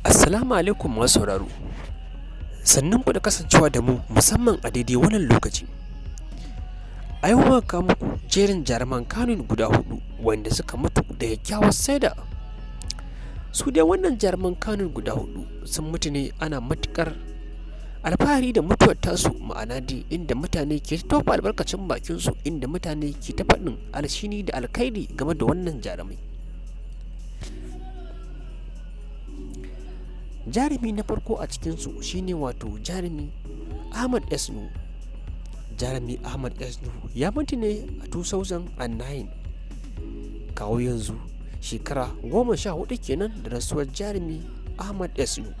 Assalamu alaikum masu sauraro. Sannunku da kasancewa da mu musamman a daidai wannan lokaci. A yau muka kawo muku jerin jaruman Kannywood guda huɗu wanda suka mutu da kyakkyawar saida. Su dai wannan jaruman Kannywood guda huɗu sun mutu ne ana matuƙar alfahari da mutuwar tasu, ma'ana dai inda mutane ke ta tofa albarkacin bakinsu, inda mutane ke ta faɗin alshini da alkhairi game da wannan jarumai. Jarumi na farko a cikinsu shine wato jarumi Ahmad S. Nuhu. Jarumi Ahmad S. Nuhu ya mutu ne a 2009, kawo yanzu shekara 14 kenan da rasuwar jarumi Ahmad S. Nuhu.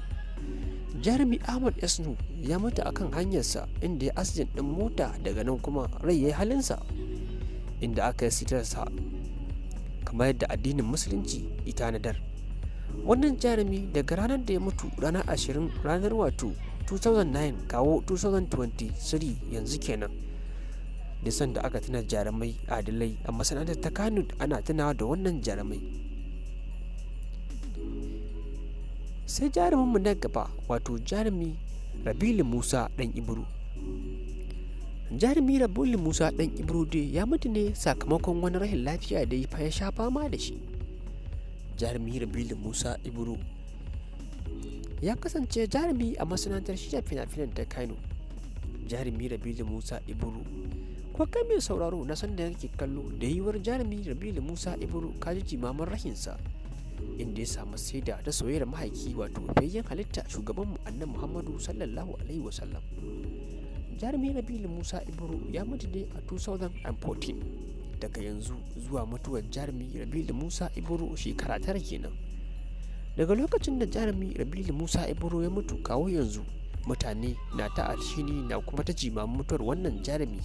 Jarumi Ahmad S. Nuhu ya mutu akan hanyarsa inda ya accident ɗin mota, daga nan kuma rai ya yi halinsa, inda aka yi sitarsa kamar yadda addinin Musulunci ya tanadar. Wannan jarumi daga ranar da ya mutu, ranar 20 ranar wato 2009, kawo 2023 yanzu kenan. Duk sanda aka tuna jarumai adalai a masana'antar ta Kannywood, ana tunawa da wannan jarumai. Sai jaruminmu na gaba, wato jarumi Rabilu Musa Ɗan Ibro. Jarumi Rabilu Musa Ɗan Ibro dai ya mutu ne sakamakon wani rashin lafiya da ya sha fama da shi. Jarumi Rabilu Musa Ibro ya kasance jarumi a masana'antar shirya fina-finan ta Kano. Jarumi Rabilu Musa Ibro, ko kai mai sauraro na san da yake kallo da yiwuwar jarumi Rabilu Musa Ibro ka ji jimamin rahinsa, inda ya samu saida ta soyayyar mahaiki, wato fiyayyen halitta, shugabanmu Annabi Muhammadu sallallahu alaihi wasallam. Jarumi Rabilu Musa Ibro ya mutu ne a 2014. Daga yanzu zuwa mutuwar jarumi Rabilu Musa Ibro shekara 9 kenan. Daga lokacin da jarumi Rabilu Musa Ibro ya mutu kawo yanzu, mutane na ta alhini na kuma ta jimamin mutuwar wannan jarumi.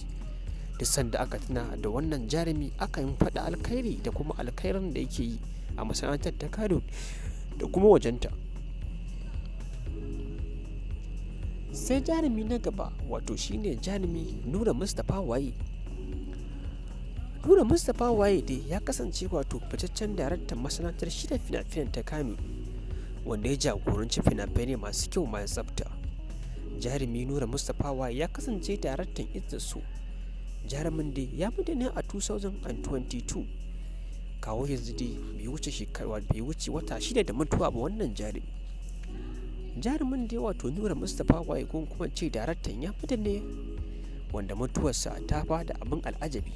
Duk sanda aka tuna da wannan jarumi, akan faɗi alkhairi da kuma alkhairan da yake yi a masana'antar ta Kano da kuma wajenta. Sai jarumi na gaba, wato shine jarumi Nura Mustapha Waye. Nura Mustapha Waye dai ya kasance wato fitaccen daraktan masana'antar shirya fina-finan ta Kano, wanda ya jagoranci fina-finai masu kyau masu tsafta. Jarumi Nura Mustapha Waye ya kasance daraktan Izzar So. Jarumin dai ya mutu ne a 2022. Kawo yanzu dai bai wuce shekara, bai wuce wata 6 da mutuwa ba wannan jarumi. Jarumin dai wato Nura Mustapha Waye, ko kuma ce daraktan, ya mutu ne wanda mutuwarsa ta bada abin al'ajabi,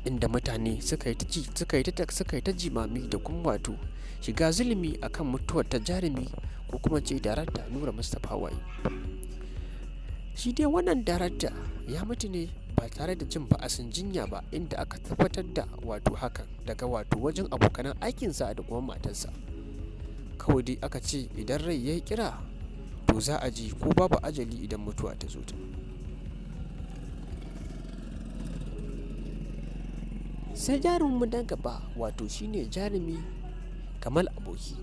inda mutane suka yi ta ji, suka yi ta suka yi ta jimami da kuma wato shiga zulumi akan mutuwar ta jarumi ko kuma ce darakta Nura Mustapha Waye. Shi dai wannan darakta ya mutu ne ba tare da jin ba'asin jinya ba, inda aka tabbatar da wato hakan daga wato wajen abokanan aikinsa da kuma matarsa. Kawai dai aka ce idan rai ya yi kira to za a ji ko babu ajali idan mutuwa ta zo ta. Sai jaruminmu na gaba, wato shine jarumi Kamal Aboki.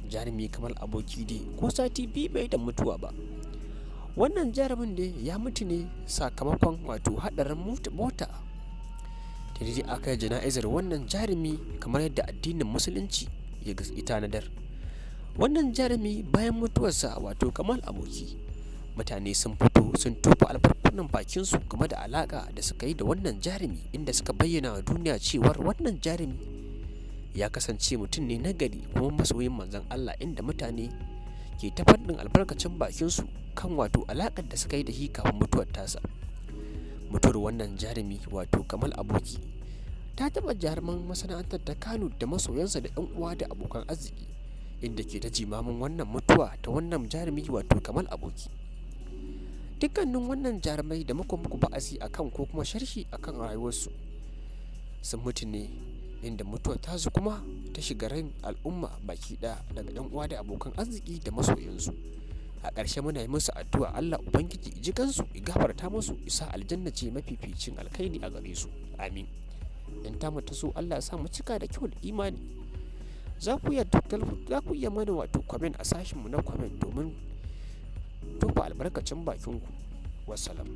Jarumi Kamal Aboki dai ko sati 2 bai da mutuwa ba. Wannan jarumin dai ya mutu ne sakamakon wato haɗarin mota. Da dai aka yi jana'izar wannan jarumi kamar yadda addinin Musulunci ya tanadar. Wannan jarumi bayan mutuwarsa, wato Kamal Aboki, mutane sun fito sun tofa albarkunan bakinsu game da alaƙa da suka yi da wannan jarumi, inda suka bayyana wa duniya cewar wannan jarumi ya kasance mutum ne nagari kuma masoyin Manzon Allah, inda mutane ke ta faɗin albarkacin bakinsu kan wato alaƙar da suka yi da shi kafin mutuwar tasa. Mutuwar wannan jarumi wato Kamal Aboki ta taɓa jaruman masana'antar ta Kano da masoyansa da 'yan uwa da abokan arziki, inda ke ta jimamin wannan mutuwa ta wannan jarumi wato Kamal Aboki. Dukkanin wannan jarumai da muka muku ba'asi akan ko kuma sharhi akan rayuwarsu sun mutu ne inda mutuwar tasu kuma ta shiga ran al'umma baki ɗaya, daga 'yan uwa da abokan arziki da masoyansu. A ƙarshe muna yi musu addu'a Allah Ubangiji ya ji kansu, ya gafarta musu, ya sa aljanna ce mafificin alkhairi a gare su. Amin. In tamu ta so, Allah ya sa mu cika da kyau da imani. Za ku iya mana wato comment a sashinmu na comment domin tofa albarkacin bakinku. Wassalam.